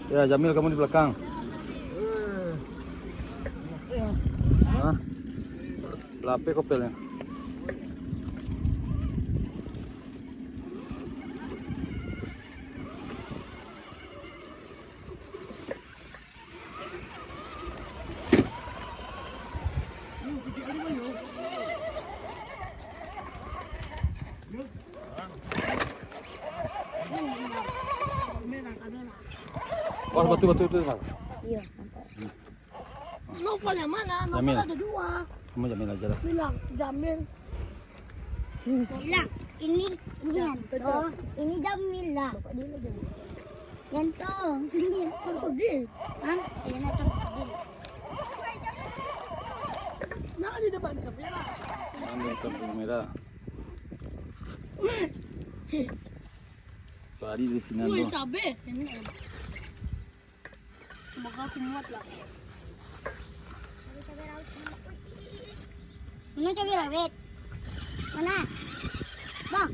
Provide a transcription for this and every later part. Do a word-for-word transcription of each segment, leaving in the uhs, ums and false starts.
Ya, Jamil, kamu di belakang. Hah? Lapeh kopelnya. Wah, batu, batu tu, Bang. Iya, nampak. Noval yang mana? Noval Jamil. Ada dua. Kamu Jamil aja lah. Bilang, Jamil. Bilang, ini, ini Yanto, betul. Ini Jamil lah. Bapak dia lah Jamil. Yanto. Samsudin. Hah? Iya, nak Samsudin. Nah, di depan kamera. Jangan dekat kamera. Lari dari sini. Woi, dulu. Cabe. Ini. Semoga aku muat lah. Mana cabai rawit? Mana? Bang.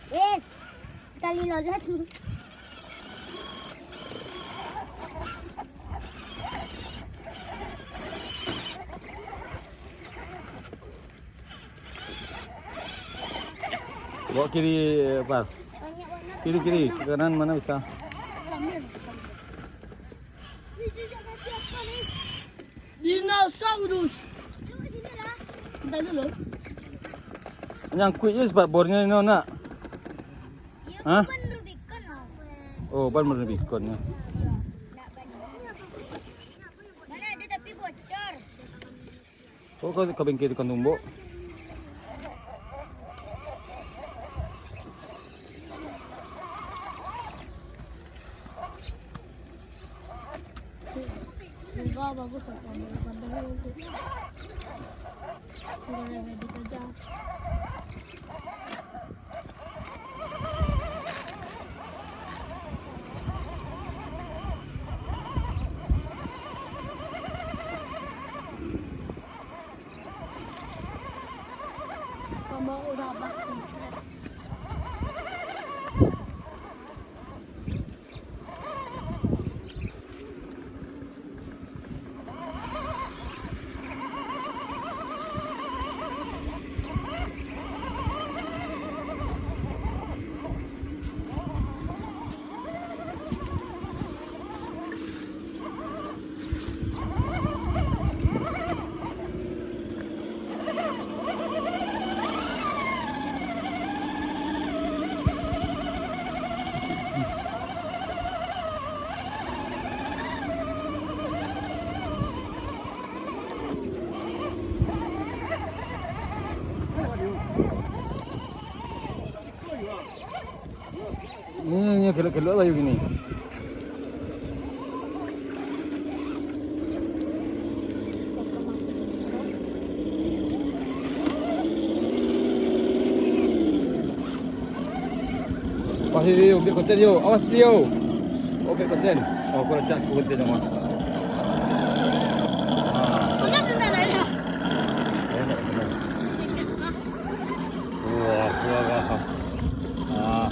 Yes. Sekali logat. Bawa kiri, Pal. Kiri, kiri. Ke kanan mana bisa? Dinosaurus. Bentar dulu. Nyangkuik je sebab bornyo ni, nak. Hah? Oh, ban Rubicon nyo. Mana ada tapi bocor. Kok kau ka bengke tukang tumbok? Enggak bagus lah, kamera pandangnya nanti. Udah ready kerja. Ini, ini kelok-kelok lah gini. Wah, yo, yo, yo, buek konten, yo. Awas, yo. Oh, buek konten. Oh, kurang cas, konten, yo, Mas. Ah. Udah, sudah, dah, dah. Banyak, banyak. Wah, wah, wah. Ah.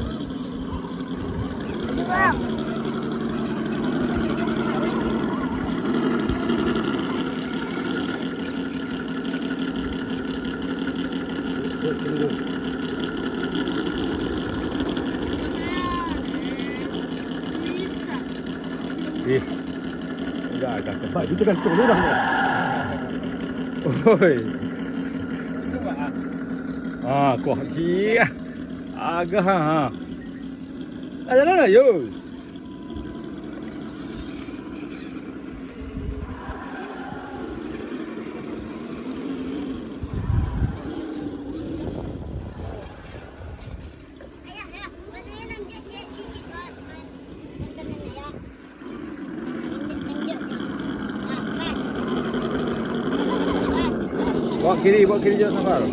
Yes. Udah agak kebal. Itu kan turun dah. Oi. Ah, kuah sia. Agak ha. Ayo lah, yo. Bawa kiri, bawa kiri je, Nafal.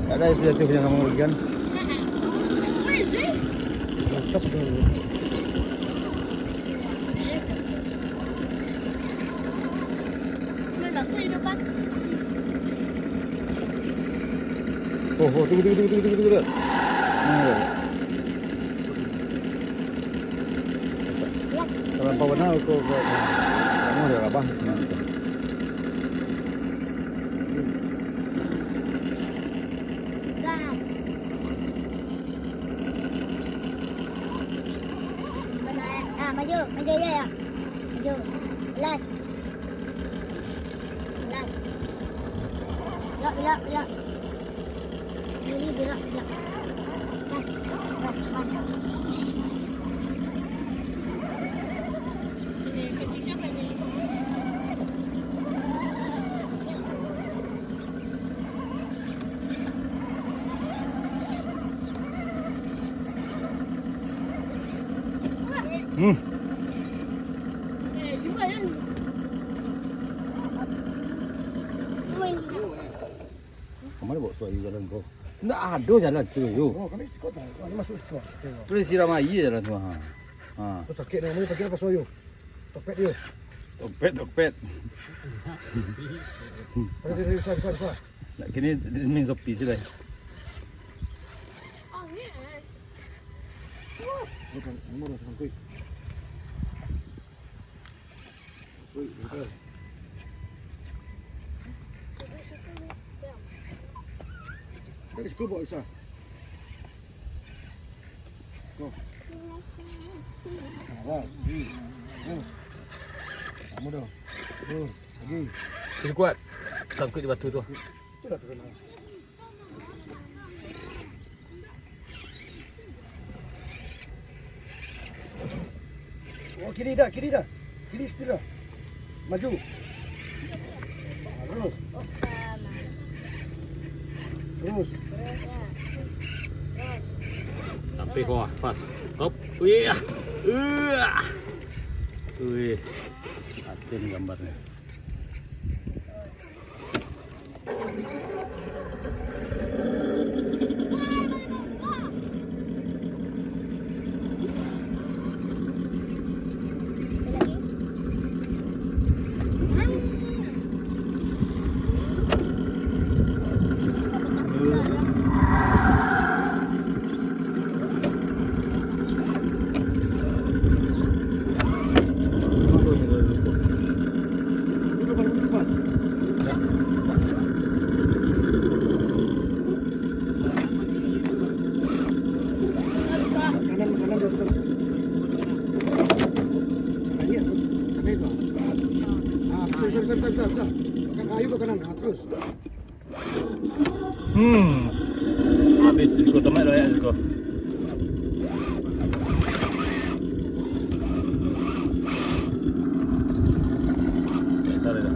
Tak ada itu jatuh yang kamu rugikan. Mantap tu. Oh, oh, tunggu, tunggu, tunggu, tunggu, tunggu, tunggu. Nah, ya. Kalau kau benar, kau, kau, kau, kamu ada rabah di sini juga. Gas. Ah, maju, maju, ya, ya. Maju. Las. Las. Belok, belok, belok. Kiri, belok, belok. Las, las, las. Hmm. Kamano bawa suai jalan ko? Ndak ado jalan situ, yo. Oh, kami siko tahu. Ini masuk situ. Terus siram aia jalan tu, ha. Ha. Terus sakik nak, mau pakai apa soyo? Tokped dia. Tokped, tokped. Ada, ada, ada, bisa, bisa, bisa. Nak kini min sopi sih, lai. Bukan, nomor satu kuih. Kuih, bukan. Dari situ bawa bisa. Tuh. Nah, hmm. Tuh. Kamu dong. Tuh, lagi. Sini kuat. Sangkut di batu tu. Itulah terkenal. Oh, kiri dah, kiri dah. Kiri situ dah. Maju. Terus. Terus. Terus, ya. Terus. Sampai bawah, pas. Hop. Wih. Uh. Wih. Atin gambarnya. Makanan, makanan, makanan. Banyak tu. Makanan tu. Ah, bisa, bisa, bisa, bisa, bisa, bisa. Makan kayu, makanan. Ah, terus. Hmm. Habis di siko, tomat banyak di siko. Sorry dah.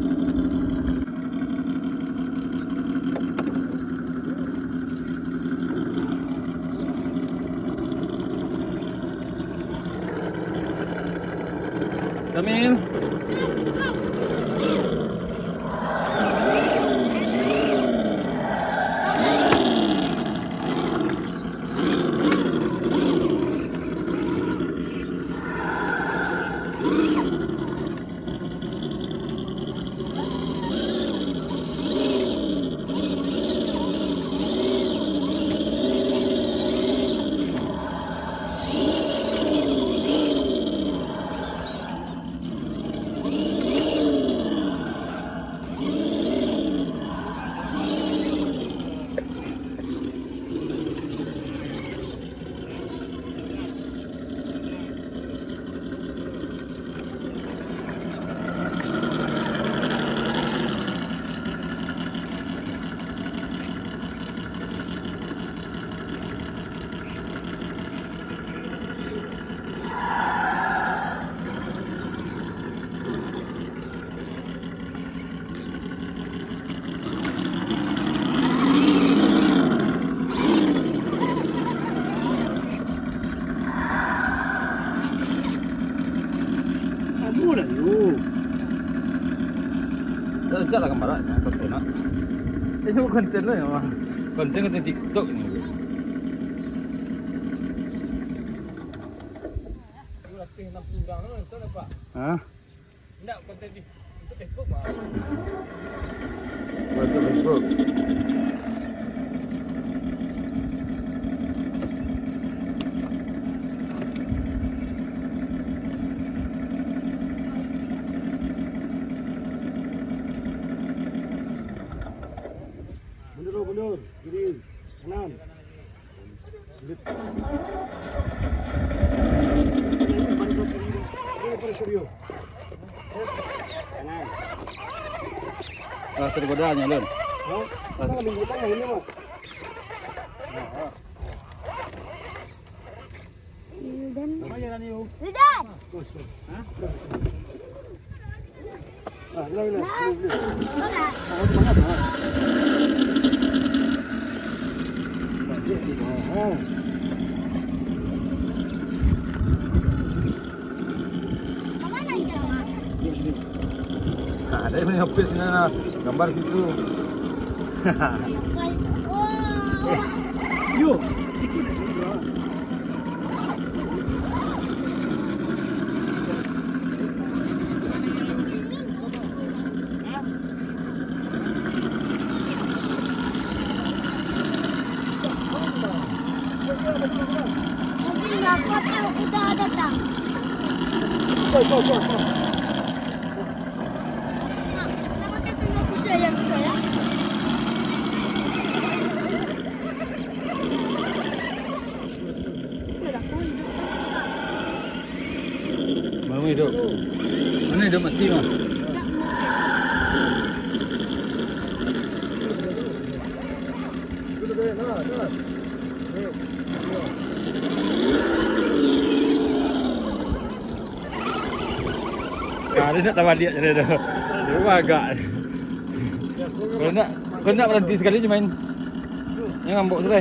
Kamil. Samo lah yo. Dah rancak lah gambar lah, konten nak. Ini konten lah ya, mah. Konten, konten TikTok ni. Hah? Ndak, konten di, untuk Facebook, Bang. Facebook. Mundur, mundur. Kiri, kanan. Lah tergoda nyo, Lun. Hah? Lah. Tangah minggu tangah ini, Mak. Wildan. Wildan. Nah, dari mana habis ni, nah? Gambar situ. Yo, sikit. Mobil lapor, eh, udah datang. Go, go, go, go. Nah, kita pakai sendal kuda yang kuda ya. Udah dah, oh, hidup. Baru hidup. Mana hidup mati mah? Ah, dia nak tabaliak cara tu. Dia bagak. Kalau nak, kalau nak berhenti sekali je main. Jangan ngambok sudah.